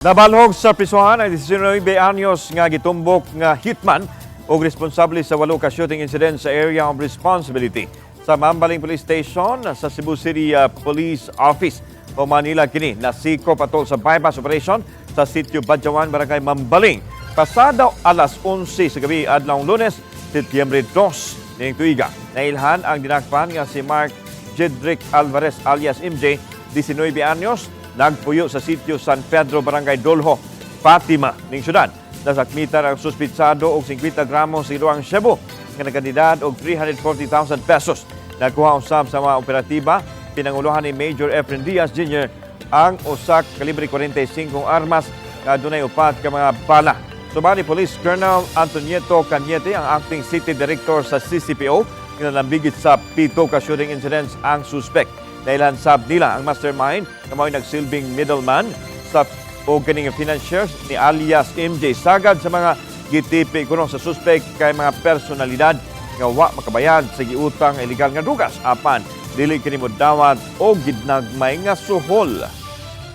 Nabalhog sa prisuhan ang 19 anyos nga gitumbok nga hitman o responsable sa walo ka shooting incident sa area of responsibility sa Mambaling Police Station sa Cebu City Police Office o Manila kini nasikop atol sa bypass operation sa sitio Badyawan, Barangay Mambaling. Pasado alas 11 sa gabi adlawng Lunes, Setyembre 2 ning tuiga. Nailhan ang dinakpan nga si Mark Jedrick Alvarez alias MJ, 19 anyos, nagpuyo sa sitio San Pedro, Barangay Dolho, Fatima, ning syudad. Nasakmitan ang suspitsado og 50 gramos sa iluang shabu nga nagkantidad og 340,000 pesos. Nakuha usab sa mga operatiba, pinanguluhan ni Major Efren Diaz Jr. ang usak kalibre 45 armas nga adunay upat ka mga bala. Subani Police Colonel Antonieto Cañete, ang acting city director sa CCPO, nga nalambigit sa pito ka shooting incidents ang suspect. Nailhan sab nila ang mastermind nga mao'y nagsilbing middleman sa o kining financiers ni alias MJ. Sagad sa mga gitipi kuno sa suspect kay mga personalidad nga wa makabayad sa giutang illegal nga drugas, apan dili kini modawat o gidnagmay nga suhol.